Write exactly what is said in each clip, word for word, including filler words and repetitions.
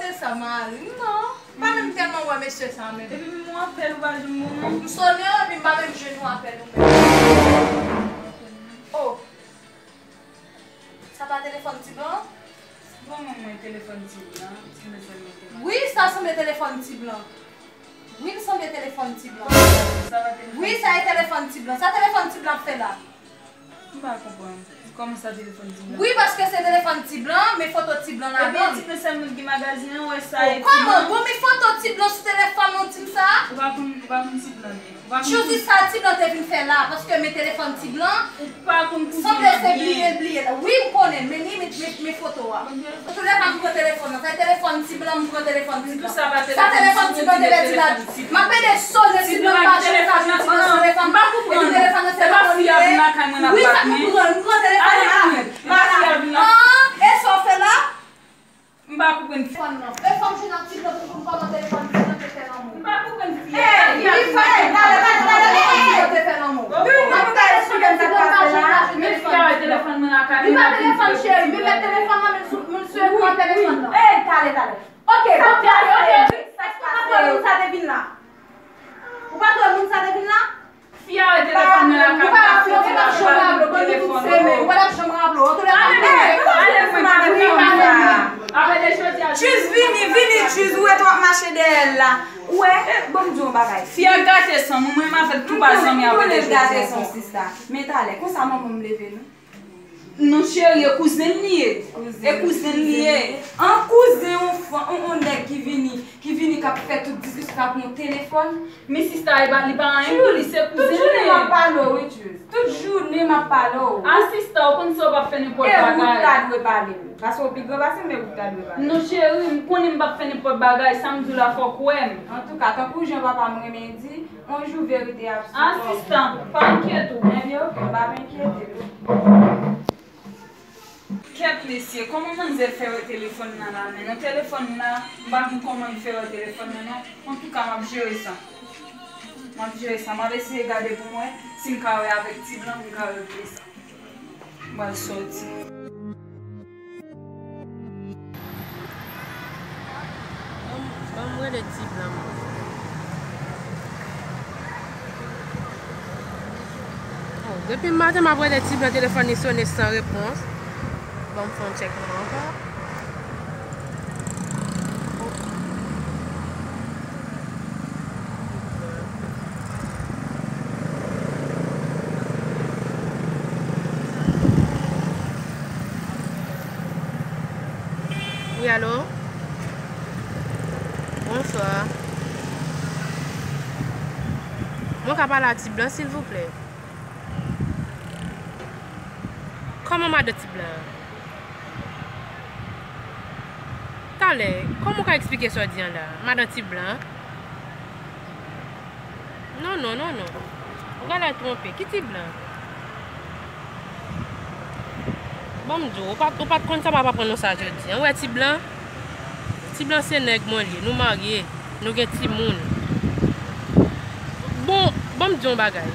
Se sa, mari m, non. M pa menm tèlman wè mesye sa menm. Epi menm yon apèl ou pa janm ban mwen. M sonnen w, epi m pa menm jwenn yon apèl ou menm. Oh. Sa pa telefòn ti blan? Bon, mwen, mwen, telefòn ti blan, ti blan, sèlman telefòn. Wi, sa sanble telefòn ti blan. Wi, l sanble telefòn ti blan. Sa pa telefòn ti blan. Wi, sa e telefòn ti blan. Sa telefòn ti blan ap fè la? M pa konprann. Kòman sa telefòn ti blan? Wi, paske se telefòn ti blan, men foto ti blan ladan l. Ebyen, ti blan sèl moun ki magazin an, wè sa e ti blan. Oh, kòman? Bon, men foto ti blan sou telefòn ou di m sa? Ou pa konn, ou pa konn ti blan li. Ou pa konn Chouzi, sa ti blan te vin fè la, paske men telefòn ti blan, ou pa konn kouzen sanble l se byen. Bliye l, bliye l. Wi, m konnen, men li, men, men, men foto a. Antoulèka, m pran telefòn nan. Sa telefòn ti blan, m pran telefòn ti blan. Sa telefòn ti blan te pèdi la. M ap ede sonnen ti blan pa jwenn sa, jwenn ti blan sou telefòn. M pa konprann. Epi telefòn nan se pa fi a vin lakay mwen l ap bat mwen. Wi, m pran, m pran telefòn nan. Ah, e sa w fè la? M pa konprann. Telefòn nan. E fò m jwenn ak ti blan pou m konn kòman telefòn ti blan te fè lanmou. M pa konprann fi a. Ey, ey, talè, talè, talè, ey, ey. Telefòn ti blan te fè lanmou. M ap gade sou telefòn nan, men fi a wè telefòn mwen lakay mwen. Li pa telefòn cheri, men met telefòn nan, men sou, men sou ekran telefòn nan. Ey, talè, talè. Ok, bon, ok, ok. Èske w pa kwè moun sa te vin la? Ou pa kwè moun sa te vin la? Fi a wè telefòn nan lakay mwen, ap soti la, pa vin telefòn ankò. Ou pa t ap janm raple w. Antoulèka, ale mwen, ale mwen, pa fè m sa. Apre de jodi a, Chuz, vini, vini, Chuz, ou wè w ap mache dèyè l la. Ou wè, eh, ban m di w yon bagay. Fi a gate san mwen, mwen menm avè l tou pa zanmi apre de jodi a ankò. M konnen l gate san sista. Men talè, konsa manman m leve nou. Non, cheri, e kouzen l li ye. E kouzen l li ye. An kouzen, yon fan, yon, yon nèg ki vini, ki vini k ap fè tout diskisyon sa pou yon telefòn. Men sista, e pa, li pa anyen pou li, se kouzen l li ye. Tout jounen m ap pale w, wi, Chuz. Tout jounen m ap pale w. A sista, ou konn sa w p ap fè nenpòt bagay. E ou t ta dwe pale m. Paske w pi gran pase m, men ou t ta dwe pale m. Non, cheri, m konnen m p ap fè nenpòt bagay, sa m di w la fò w kwè m. Antouka, tankou jan papa m renmen di, yon jou verite ap sot. Asistan, pa enkyete w. Ebyen, ok, m p ap enkyete tou. Kèt mesye, kòman manzè fè wè telefòn nan la menm? Nan telefòn la, m pa konn kòman li fè wè telefòn nan non. Antouka, m ap jere sa. M ap jere sa. M ap eseye gade pou m wè si m ka wè avèk ti blan, m ka regle sa. M pral sòti. Ban m, ban m rele ti blan m. Oh, depi maten m ap rele ti blan, telefòn li sonnen san repons. Ban m fè yon tchèk non ankò. Wi, alo? Bonswa. Mwen ka pale a ti blan, silvouplè? Kòman madan ti blan an? Talè, kòman w ka eksplike sa w di an la? Madan ti blan an? Non, non, non, non. Ou genlè twonpe. Ki ti blan? Ban m di w, ou pa t, ou pa t konn sa m ap aprann ou sa jodi a. Ou wè ti blan? Ti blan se nèg mwen li ye. Nou marye. Nou gen timoun. Bon, ban m di w yon bagay.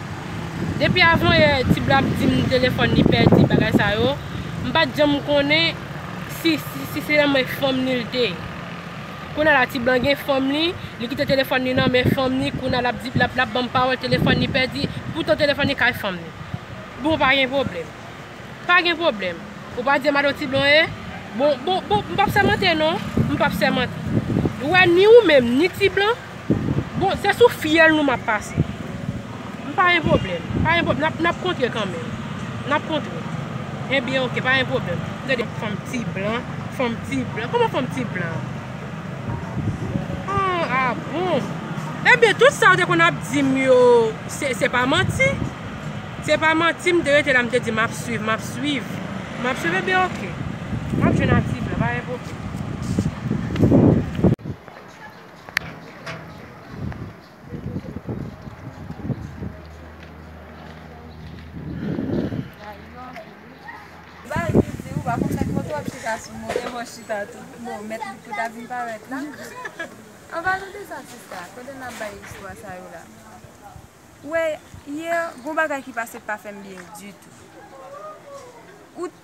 Depi avan yè, ti blan ap di m telefòn li pèdi, bagay sa yo. M pa t janm konnen si, si, si se nan men fanm li l te ye. Kounye a la, ti blan gen fanm li, li kite telefòn li nan men fanm li, kounye a l ap di, l ap, l ap ban m pawòl, telefòn li pèdi, poutan telefòn li kay fanm li. Bon, pa gen pwoblèm. Pa gen pwoblèm. Ou pa di madan ti blan ye? Bon, bon, bon, m p ap sèmante non. M p ap sèmante. Ou wè, ni ou menm, ni ti blan, bon, se sou fyèl nou m ap pase. M pa gen pwoblèm. Pa gen pwoblèm. N ap, n ap kontre kanmenm. N ap kontre. Ebyen, oke, pa gen pwoblèm. Tande, fanm ti blan, fanm ti blan. Kòman fanm ti blan? Ah, ah bon. Ebyen, tout sa w te konn ap di m yo, se, se pa manti. Se pa manti, m te rete la, m te di, "M ap swiv, m ap swiv. M ap swiv, ebyen, oke. M ap jwenn ak ti blan, pa gen pwoblèm." Ba, li di, ou pa konn mèt moto ap chita sou moto, mwen chita tou. Bon, mèt li pou ta vin parèt la. An palan de sa, sista, kote n ap bay istwa sa yo la? Wè, yè, gon bagay ki pase k pa fè m byen ditou.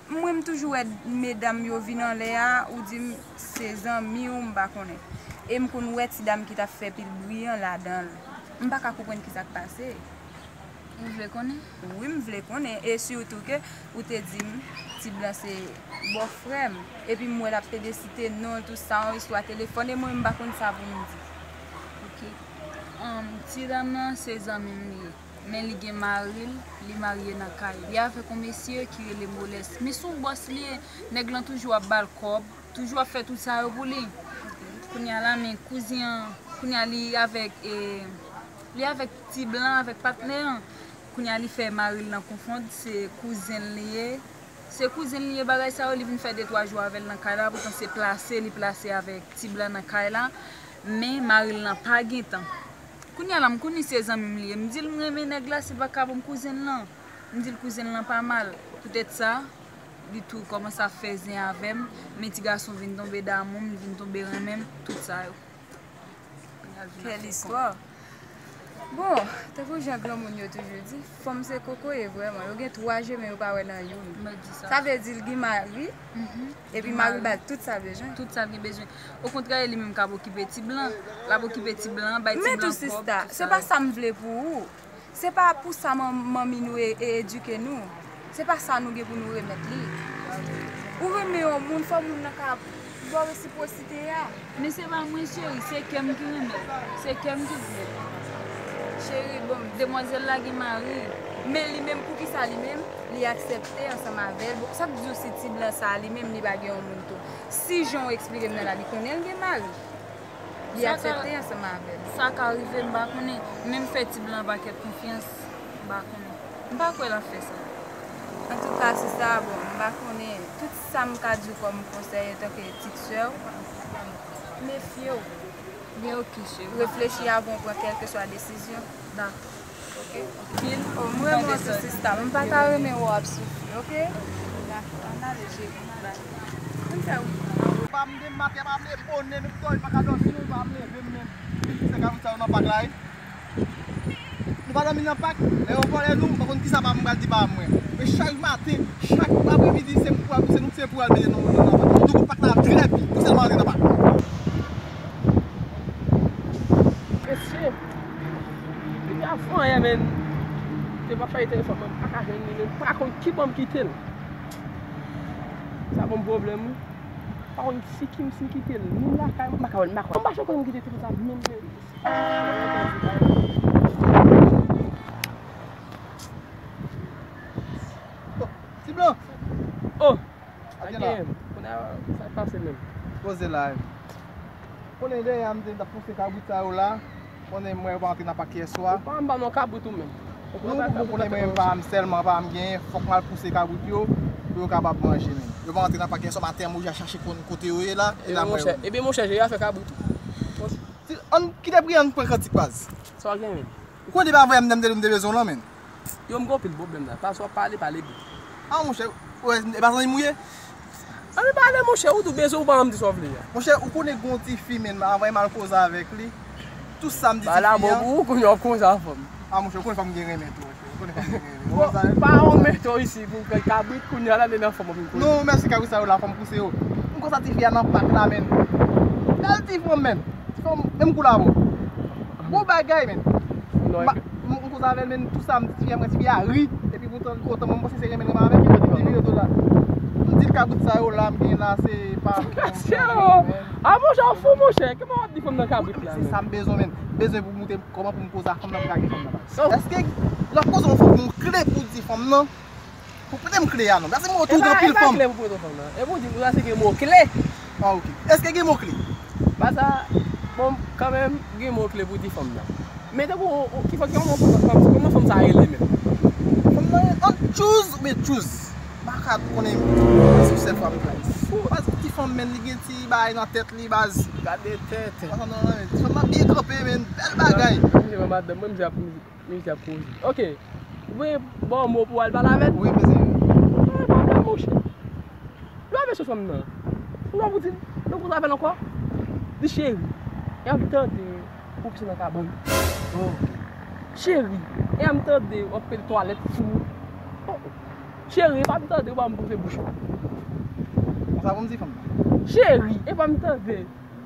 Mwen, m toujou wè medam yo vin anlè a, ou di m se zanmi w, m pa konnen. E m konn wè ti dam ki t ap fè pil bri an ladan l. M pa ka konprann kisa k pase. Ou vle konnen? Wi, m vle konnen. E sitou ke ou te di m ti blan se bòfrè m. Epi m wè l ap pede site non l, tout sa, yon istwa telefòn, e mwen, m pa konn sa pou m di. Ok. Ti dam nan, se zanmi m li ye. Men li gen mari l, li marye nan kay li avèk yon mesye ki rele Molès. Men se yon bòs li ye, nèg lan toujou ap ba l kòb, toujou ap fè tout sa yo pou li. Kounye a la, men kouzen an, kounye a li avèk, e, li avèk ti blan, avèk patnè an. Kounye a li fè mari l lan konfonn, se kouzen l li ye. Se kouzen l li ye, bagay sa yo, li vin fè de twa jou avè l nan kay la, poutan se plase li plase avèk ti blan nan kay la, men mari l lan pa gentan. Kounye a la, m konnen se zanmi m li ye, m di l m renmen nèg la, se pa ka pou m kouzen l lan. M di l kouzen l lan pa mal. Poutèt sa, li tou kòmanse ap fè zen avè m, men ti gason vin tonbe damou m, li vin tonbe renmen m, tout sa yo. Kèl istwa! Bon, tankou jan granmoun yo toujou di, fanm se kokoye vrèman. Yo gen twa je, men yo pa wè nan youn. Mwen di sa. Sa vle di l gen mari, epi mari l ba l tout sa l bezwen. Tout sa l gen bezwen. Okontrè, e li menm k ap okipe ti blan. L ap okipe ti blan, bay ti blan kòb, tout sa. Men tou, sista, se pa sa m vle pou ou. Se pa pou sa man-, manmi nou e, e edike nou. Se pa sa nou gen pou nou remèt li. Ou renmen yon moun, fò moun nan ka ba w resipwosite a. Men se pa mwen, cheri, se kè m ki renmen l. Se kè m ki di l. Cheri, bon, demwazèl la gen mari. Men li menm, poukisa li menm, li aksepte ansanm avè l? Bon, sa k di w si ti blan sa a li menm, li pa gen yon moun tou? Si jan w eksplike m nan la, li konnen l gen mari. Li aksepte ansanm avè l. Sa ka rive, m pa konnen. Men m fè ti blan pakèt konfyans, m pa konnen. M pa kwè l ap fè sa. Antouka, sista, bon, m pa konnen. Tout sa m ka di w kòm konsèy antanke ti sè w, mefye w. Men ok, cheri. Reflechi avan w pran kèlkeswa desizyon. Dakò. Ok. Pil. Oh, m renmen w tou, sista. M pa ta renmen wè w ap soufri, ok? Dakò, ann ale, cheri, ann ale. Ann fè wout. Pa m gen maten, pa m gen bonè, m dòmi, pa ka dòmi, non, pa m leve m menm. Se kabrit sa yo nan pak la, wi. Nou pa dòmi nan pak, lè yo vòlè nou, m pa konn kisa pa m pral di pa mwen. Men chak maten, chak apremidi, se pou al, se nou, se pou al mete nou, nou nan pak. Donk, pak la ap trè pi, pou sèlman antre nan pak. Mesye, li pa fè anyen, men. Te pa chaje telefòn mwen, m pa ka jwenn li, men m pa konn ki bò m kite l. Sa ban m pwoblèm, wi. M pa konn si ki m, si m kite l, ni lakay mwen, m pa ka wè l, m pa ka wè l. M pa janm konnen m kite telefòn sa, menm, men. Ti blan! Oh! Atè la. Kounye a, sa k pase menm? Poze la, wi. Konnen dèyè a m te t ap pouse kabrit sa yo la. Konnen m wè yo pa antre nan pak yè swa. Ou pa anba non kabrit ou menm. Ou konnen pa kabrit. Non, ou konnen mwen pa m sèlman pa m genyen, fòk m al pouse kabrit yo pou yo kapab manje menm. Yo pa antre nan pak yè swa, maten an m oblije al chache konn kote yo ye la, e la m wè yo. Ebyen monchè, ebyen monchè, jere afè kabrit ou. Ann kite pri, ann pran kantik baz. Sa w genyen menm? Ou konnen pa vre m te di w m te bezwen w lan menm. Yo, m gen anpil pwoblèm la. Pas w ap pale, pale byen. Ah, monchè, ou wè, e pa zanmi m ou ye? Ann pale, monchè, ou tou bezwen ou pa janm di sa w vle a. Monchè, ou konnen gen yon ti fi, men, anvan m al koze avèk li, tout sa m di ti fi a. Pale a bon pou ou, kounye a w ap koze a fanm. Ah, monchè, ou konnen fanm gen renmen tou, monchè. Ou konnen fanm gen renmen. Ou wè sa, pa yon menm tou isi, pou kèk kabrit, kounye a la, men nan fanm w ap vin koze. Non, mèsi kabrit sa yo la, fanm pouse yo. M konsa ti fi a nan pak la, men. Bèl ti fanm, men. Ti fanm, menm kou la, bon. Bon bagay, men. Non, M, m, m koze avè l, men tou sa, m di ti fi a, mwen, ti fi a ri. Epi poutan, kontan, mwen, m panse se renmen, renmen avèk li, li vire do la. M di l kabrit sa yo la, m gen la, se pa. Mesye, oh! Ah, monchè, w fou, monchè. Kòman w ap di fanm nan kabrit la, se menm? Sa m bezwen, men. M bezwen pou moute kòman pou m koze a fanm nan pou ka gen fanm nan baz. Èske l ap koze yon fanm yon kle pou di fanm nan? Pou prete m kle a non. Paske m wè w tou gen anpil fanm. E pa kle pou prete w fanm nan. E pou di nou la se gen mo kle. Ah, ok. Èske gen mo kle? Ba sa, bon, kanmenm, gen mo kle pou di fanm nan. Men tankou, ki fanm, ki fanm, fanm, kòman fanm sa rele menm? Fanm nan, an choose oubyen choose? M pa ka konnen sou sèl fanm nan. Fou, baz, ti fanm, men, li gen ti bagay nan tèt li, baz. Gade tèt. Fanm nan, men, fanm nan byen kanpe, men, bèl bagay. Mwen, madanm mwen, mwen, Mesye ap koze. Ok. Ou vle ba w mo pou w al pale avè l? Wi, mezanmi. Al pale avè l, monchè. Lè w ap mesye fanm nan, ou wè pou di l, nou koze avè l ankò? Di cheri, e ap tande ou pise nan kabann. Oh. Cheri, e ap tande w ap pede twalèt sou ou. Oh, oh. Cheri, epa m tande w pa m twouve bouch ou. Konsa pou m di fanm nan. Cheri, epa m tande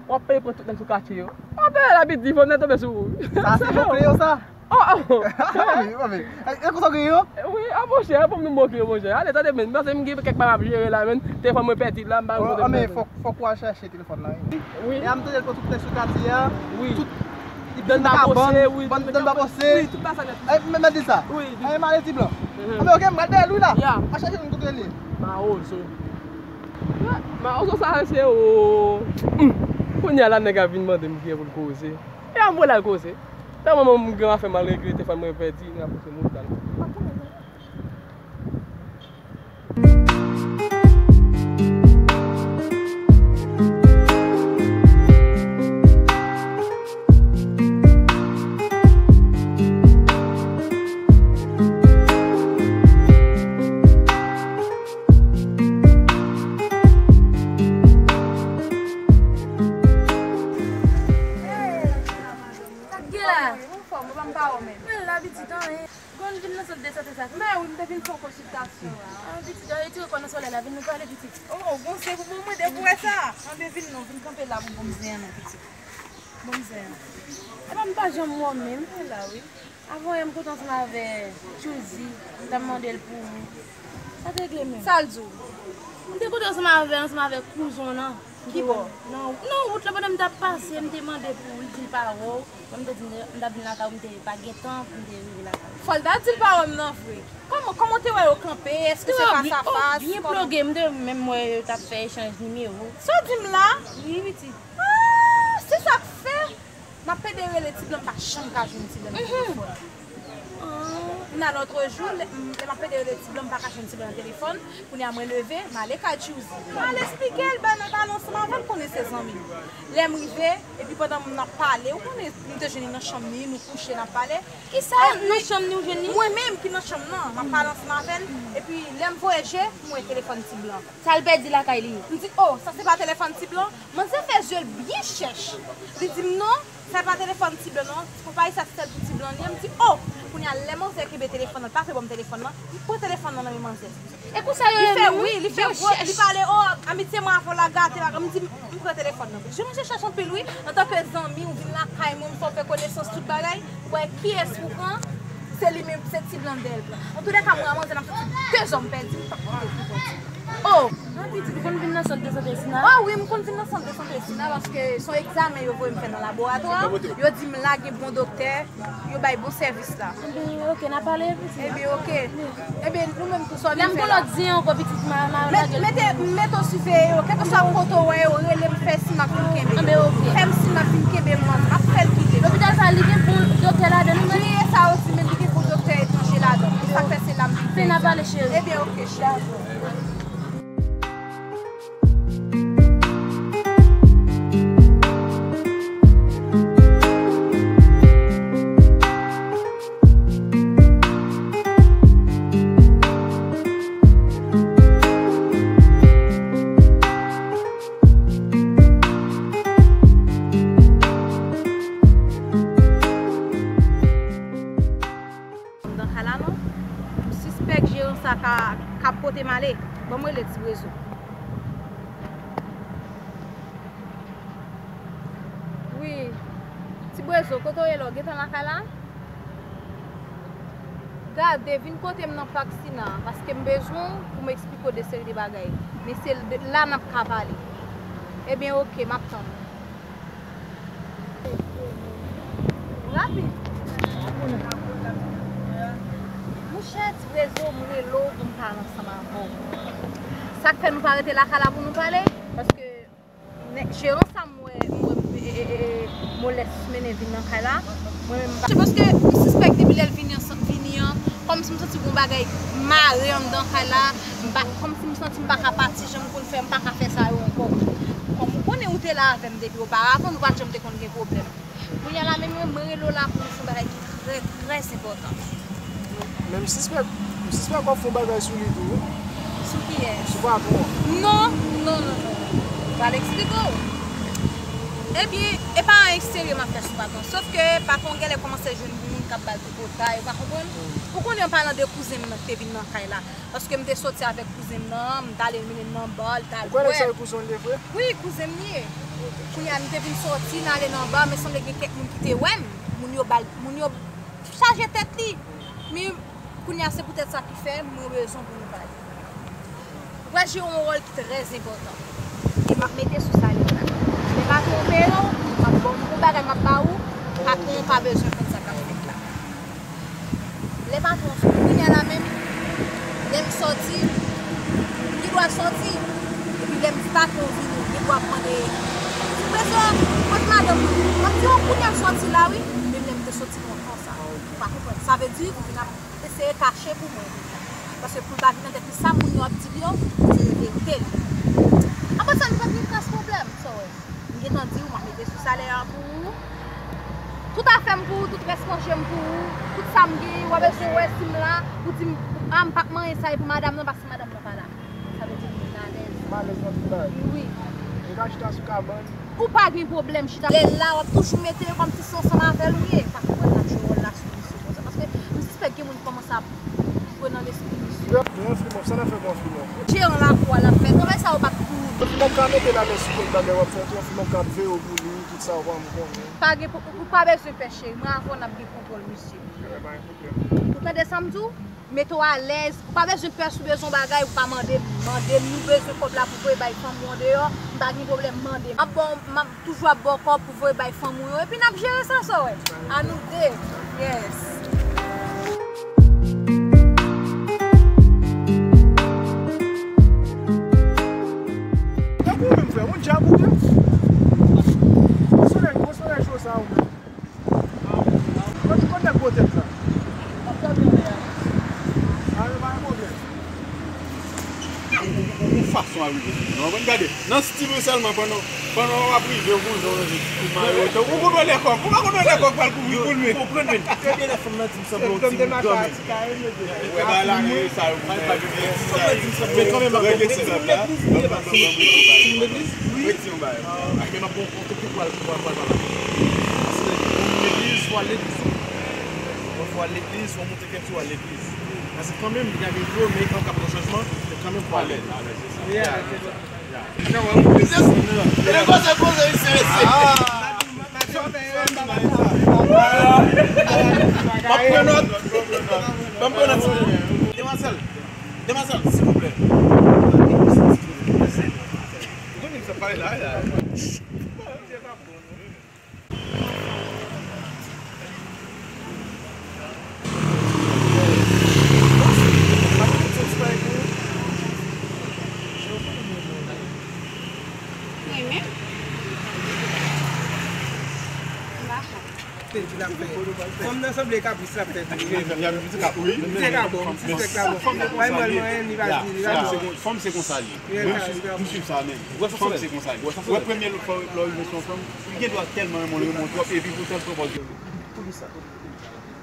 w ap peye pran tout nèg sou katye yo. W ap peye la piti fanm nan tonbe sou ou. Sa se mo klè yo sa? Oh, oh. Mami, mami. E konsa w gen yo? Wi, a monchè, e pou m nou moke yo, monchè. Ale, tande, men, paske m gen kèk bagay m ap jere la, men, telefòn mwen pèdi la, m pa gen kote m mete. Fòk, fòk w al chèche telefòn nan, wi. Wi. E a m tande l pran tout nèg sou katye a. Wi. Tout, li vin nan kabann, wi, bann, bann pa panse. Wi, tout bagay nèt. E, men, men di sa. Wi. E, m ale ti blan. Anben, oke, m al dèyè l, wi, la. Ya. Al chèche l, m kontre li. Mawozo. Mawozo sa, se, o. Kounye a la, nèg ap vin mande m kiyè pou l koze. E a m voye l al koze. Tèlman mwen gen afè m al regle telefòn mwen pèdi, m ap pouse moun tan. Sa k gen la? Mwen anfòm, ou pa m pa wè menm. Mwen la pitit anyen. Bon, vin nan sant de sante sa. Mè wi, m te vin fè yon konsiltasyon la. Ah, pitit, retire kò nan solèy la, vin nou pale, pitit. Oh, bon, se pou mwen mande pou wè sa. Anben, vin non, vin kanpe la pou bon zen an non, pitit. Bon zen an. Epa m pa janm wè w menm. Mwen la, wi. Avan yè, m kontan ansanm avè Tchouzi, m t ap mande l pou ou. Sa te regle menm? Sa l di w? M te kontan ansanm avè, ansanm avè kouzon w nan. Ki bò? Nan, nan wout la, pandan m t ap pase, m te mande pou ou, li di l pa wè w. Bon, m te di, m t ap vin lakay ou, m te pa gen tan pou m te rive lakay ou. Fò l ta di l pa wè m nan vre. Kòman, kòman w te wè yo kanpe? Èske se fas a fas? Byen ploge, m te menm wè yo t ap fè echanj nimewo. Sa w di m la? Wi, pitit. Ah, se sa k fè m ap pede rele ti blan, m pa janm ka jwenn ti blan nan telefòn. Kounye a, lòt jou, lè, m, lè m ap pede rele ti blan, m pa ka jwenn ti blan nan telefòn. Kounye a, mwen leve, m ale kay Tchouzi. M al esplike l, bay nan pale ansanm avè l, konnen se zanmi m. Lè m rive, epi pandan m ap pale, ou konnen, m te jwenn li nan chanm li, nou kouche, n ap pale. Kisa, nan chanm li ou jwenn li? Mwen menm ki nan chanm nan, m ap pale ansanm avè l, epi lè m voye je, m wè telefòn ti blan. Sa l pèdi lakay li? M di, "Oh, sa se pa telefòn ti blan?" Manzè fè zye l byen chèch. Li di m, "Non, sa pa telefòn ti blan, non. Konpayi sa se sèl pou ti blan li ye." M di, "Oh!" Kounye a, lè manzè kenbe telefòn nan, l pa vle ban m telefòn nan, m pran telefòn nan nan men manzè. E konsa yo ye menm, wi, li fè gwo, li pale, "Oh, amitye mwen avè w la gate, la." M di, "M pran telefòn nan." Jan manzè chèch anpil, wi. Antanke zanmi, ou vin lakay mwen, m fè w fè konesans, tout bagay. Ou wè kiyès pou pran? Se li menm, se ti blan dèyè l pran. Antoulèka, mwen a manzè n ap soti de zòm pèdi, m p ap kite l pou kont li. Oh! Nan pitit, ou konn vin nan sant de sante Sina? Oh wi, m konn vin nan sant de sante Sina paske se yon egzamen yo voye m fè nan laboratwa. Yo di m la gen bon doktè, yo bay bon sèvis la. Ebyen, oke, n a pale pitit. Ebyen, oke. Ebyen, nou menm tou sa w vin fè la? Lè m gen lòt zen ankò pitit, m a, m a lage l. Mete, mete w siveye yo, kèlkeswa kote w wè yo, rele m, fè siy m ap vin kenbe. Anben, oke. Fè m siy m ap vin kenbe, m ap fè l kite. Lopital sa, li gen bon doktè ladan l, wi. Wi, e sa yo di, men li gen bon doktè etranje ladan l. E sa k fè se la m vin fè egzamen. Fè n ap pale, cheri. Ebyen, oke, cheri. Anndan kay la non. M sispèk jeran sa ka, ka pote m ale. Ban m rele Ti Brezo. Wi. Ti Brezo, kote w ye la? W gentan lakay la? Gade, vin kote m nan Pak Sina, paske m bezwen w pou m eksplike w de seri de bagay. Men se de la n ap ka pale. Ebyen, oke, m ap tann ou. Rapid. Monchè, Ti Brezo, m rele w pou m pale ansanm avè w. Sa k fè nou pa rete lakay la pou nou pale? Paske nèg, jeran sa m wè, m wè, e, e, e, e, molès mennen vin nan kay la. Mwen menm, m pa. Se paske m sispèk depi lè l vini an, vini an, kòmsi m santi gon bagay mare anndan kay la. M pa, kòmsi m santi m pa ka pati jan m konn fè, m pa ka fè sa yo ankò. Kòm ou konnen ou te la avè m depi oparavan, nou pa t janm te konn gen pwoblèm. Kounye a la menm, mwen rele w la pou m fè yon bagay ki trè, trè enpòtan. Men m sispèk, m sispèk w ap fè yon bagay sou li tou, wi. Sou kiyès? Sou patwon an. Non, non, non, non. M pral eksplike w. Ebyen, e pa anyen serye m ap fè sou patwon. Sòf ke patwon an genlè kòmanse jwenn moun k ap ba l tripotay, ou pa konprann? Ou konnen an palan de kouzen m nan ki te vin nan kay la. Paske m te soti avèk kouzen m nan, m t ale mennen l nan ba, l t al bwè. Ou kwè nèg sa yo kouzen w li ye vre? Wi, kouzen m li ye. Kounye a, m te vin soti, n ale nan ba, men sanble gen kèk moun ki te wè m. Moun yo ba l, moun yo chaje tèt li. Men kounye a, se poutèt sa ki fè mwen bezwen pou nou pale. Ou pral jwe yon wòl ki trè enpòtan. E m ap mete sou salè w la. Lè patwon w peye w, m ap ba w yon bagay, m ap ba ou, patwon w pa bezwen konn sa k ap fèt la. Lè patwon, kounye a la menm, lè m soti, m gen dwa soti, epi lè m patwon vini, m gen dwa mande, "Ti prezò, kot madanm ou?" M ap di, "O, kounye a m soti la, wi." Menm lè m te soti lontan sa. Ou pa konprann. Sa vle di, ou vin ap eseye kache pou mwen. Paske pou l pa vin nan tèt li, sa moun yo ap di l yo, se verite li. Apre sa, li pa t gen kras pwoblèm, sa w wè. M gentan di w, m ap mete sou salè a pou ou. Tout afè m pou ou, tout rès manje m pou ou, tout sa m genyen, w a bezwen wè si m la, ou di m, "A, m p ap manyen sa, e pou madanm nan, paske madanm nan pa la." Sa vle di m vin alèz. M alèz nan tout bagay. Wi. M ka chita sou kabann. Ou pa gen pwoblèm chita. Lè l la, w ap toujou mete yo kòmsi se ansanm avè l ou ye. Pa konprann n ap jwe wòl la sou misye konsa. Paske m sispèk gen moun ki kòmanse ap jwe nan lespri misye. Mwen, mwen flimòf, sa n ap fè mwen flimòf? Jeran lakou a, l ap fè travay sa yo pa t pou ou. Yon flimòf ka mete lamè sou kont bagay w ap fè, yon flimòf ka veye w pou li, tout sa w pa konnen. Pa gen, ou pa bezwen pè cheri, mwen avè w n ap gen kontwòl misye. Ebyen, pa gen pwoblèm. Ou tande sa m di w? Mete w alèz. Ou pa bezwen pè si w bezwen yon bagay, ou pa mande m. Mande m, nou bezwen kòb la pou voye bay fanmi w andeyò, m pa gen pwoblèm, mande m. M ap ba w, m ap toujou ap ba w kòb pou voye bay fanmi w yo, epi n ap jere sa, sa w wè. A nou de. Yes. Tankou ou menm, frè, ou djab ou ye? Gwo solèy, gwo solèy cho sa ou menm. Kot, kot nèg gwo tèt la? A, yo pa gen pwoblèm. Yon, yon, yon fason a rive sou moun nan. Ou konn gade, nan stil ou sèlman, pandan, pandan w ap rive, ou konn jan w ranje ti kout mayo, ou kontwole kòk, ou pa kontwole kòk pral kouvri koul men. Ou konprann men. Trè byen, lè fanm nan di m sanble yon ti moun kanmenm. Ou wè bagay la, e sa yo pou fè. Men kanmenm, m ap regle ti bagay la. Ban m, ban m, ban m regle ti bagay la. Regle ti bagay. Ebyen, m ap bon, kote pou al, pou al, pou al pale. Legliz, fò al legliz tou. Fò al legliz, fò monte kèk jou al legliz. Paske kanmenm, y a gen dlo, men kanmenm ka pran chanjman, men kanmenm fò ale. Alèz, alèz, se sa. Yeah. Yeah. M ap pran nòt. M ap pran nòt. Demwazèl, demwazèl, silvouplè. Ou konnen sa pale la, la. Renmen? M pa konn. Tèl ki l ap fè. Fanm nan sanble kapris l ap fè tou. Li se ka bon, li se ka bon. Bay mwen l manyen, li pa di, li pa di. Fanm se konsa li ye. M swiv sa menm. Fanm se konsa li ye. Ou wè premye lòt fwa lè w rive sou yon fanm, li gen dwa tèlman renmen w, li renmen w twòp, epi pou tèl pwopòz. Poukisa?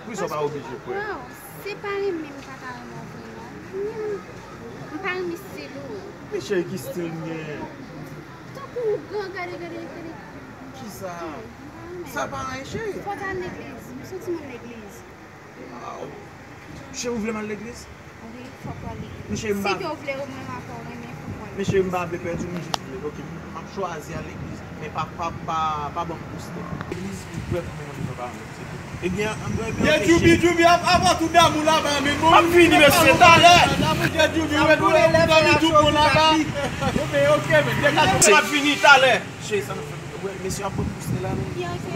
Poukisa w pa oblije kwè? Waw, se pa renmen m pa ta renmen w vre non. M pa renmen stil ou. Men cheri, ki stil m genyen? Tankou ougan, gade, gade, gade. Kisa? Hmm, m pa renmen. Sa pa anyen, cheri. Fò w ta legliz. M se yon timoun legliz. Waw. Cheri, ou vle m al legliz? Wi, fòk w al legliz. Men cheri, m pa... Si ke w vle, mwen m ap renmen, fòk w al legliz. Men cheri, m pa vle pèdi w, m jis vle. Ok, m ap chwazi al legliz, men pa, pa, pa, pa ban m pous tèt. Legliz, m prè pou mwen menm, mwen pa renmen, se tou. Ebyen, ebyen, Djoubi, Djoubi, ap, ap tout damou laba, men bon. M ap fini, mesye, talè. Djoubi, wè, nou, nou, nou, nou, laba. Ebyen, ok, men, degaje. M ap fini talè. Cheri, sa nou fè. Wè, mesye ap pran pous la, non? Byen, ok.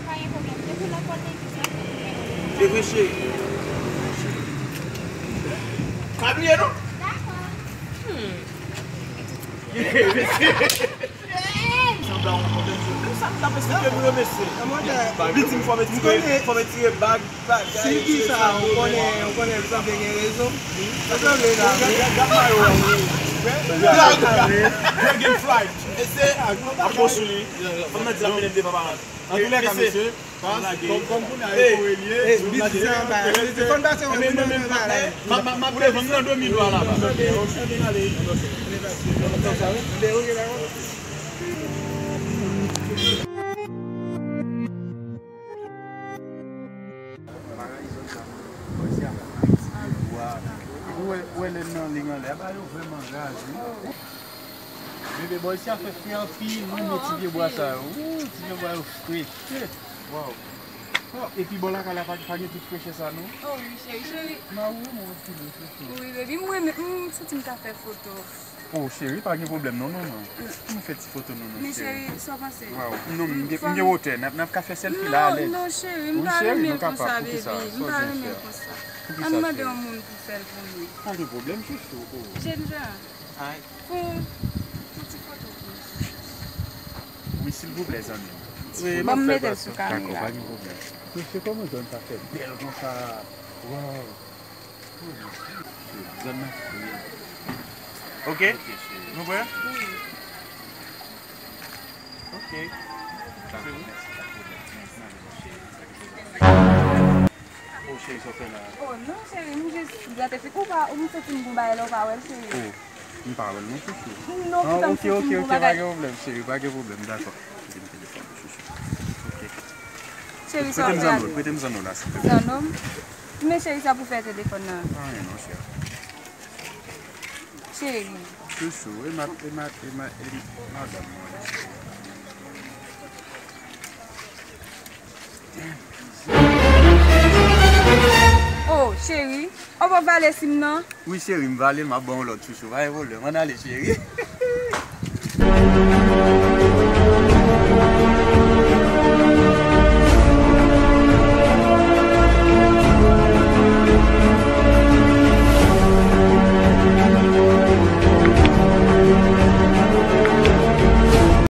Pa gen pwoblèm. Depi lè w pral legliz la, fò nou wè. Se vre, cheri. Pa bliye, non? Dakò. Hmm. Sanble a yon pwoblèm, cheri. Menm sa m t ap esplike nou yo, mesye. Li di m fò m etire, fò m etire bag. Si l di sa, ou konnen, ou konnen l sanble gen rezon. Sa sanble la. Gad, gad, gad mayo a, wi. Dragon Fly. Ap bon sou li. Fanm nan di l ap mennen m devan paran l. Antoulèka, mesye, kòm, kòm kounye a, e kore l ye. Bit sa anba. Mesye, fò n pase yon moun nan la. M ap, m ap, m ap leve, m nan dòmi dwa la. Wè lè m nan liy anlè a, ba yo vrèman raz, wi. Bebe, bò isi a fè fre anpil, mwen renmen ti pye bwa sa yo. Ooh, ti pye bwa yo freche. Waw. Oh, epi bò lakay la pa, pa gen tout frechè sa non. Oh wi, cheri, cheri. M a ou mwen anpil wi, chouchou. Wi, baby, m renmen, m santi m ta fè foto. Oh, cheri, pa gen pwoblèm non, non, non. Nou fè ti foto nou, non, men cheri. Cheri, sa w panse? Waw, non, m gen, m gen wotè, n ap, n ap ka fè selfie la alèz. Non, non, cheri, m pa renmen konsa, baby. M pa renmen konsa. An n mande yon moun pou fè l pou nou. Pa gen pwoblèm, chouchou. Oh. Jenjan. Ay. Pou, pou ti foto pou nou. Wi, silvouplè, zanmi m. Wi, m ap fè l pa sou kamera. Dakò, pa gen pwoblèm. Mesye, kòman zòn sa fè bèl konsa? Waw. Zòn nan fre. Ok? Nou prè? Wi. Ok. Se bon. Oh, cheri, sa w fè la? Oh, non, cheri, m jis gate figi. Ou pa, ou m santi m gon bagay la, ou pa wè l, cheri. Oh, m pa wè l non, chouchou. Non, ah, ok, ok, ok, pa gen pwoblèm, cheri, pa gen pwoblèm, dakò. Kite m telefòn, chouchou. Ok. Cheri, sa w fè a? Prete m zanno la, silvouplè. Zanno m? Men cheri, sa pou fè telefòn nan? Anyen non, cheri. Cheri. Chouchou, e ma, e ma, e ma, e madanm mwen, cheri. Oh, cheri. Ou pa vale sim nan? Wi, cheri, m vale l, m ap ba w lòt, chouchou. Pa gen pwoblèm, ann ale, cheri.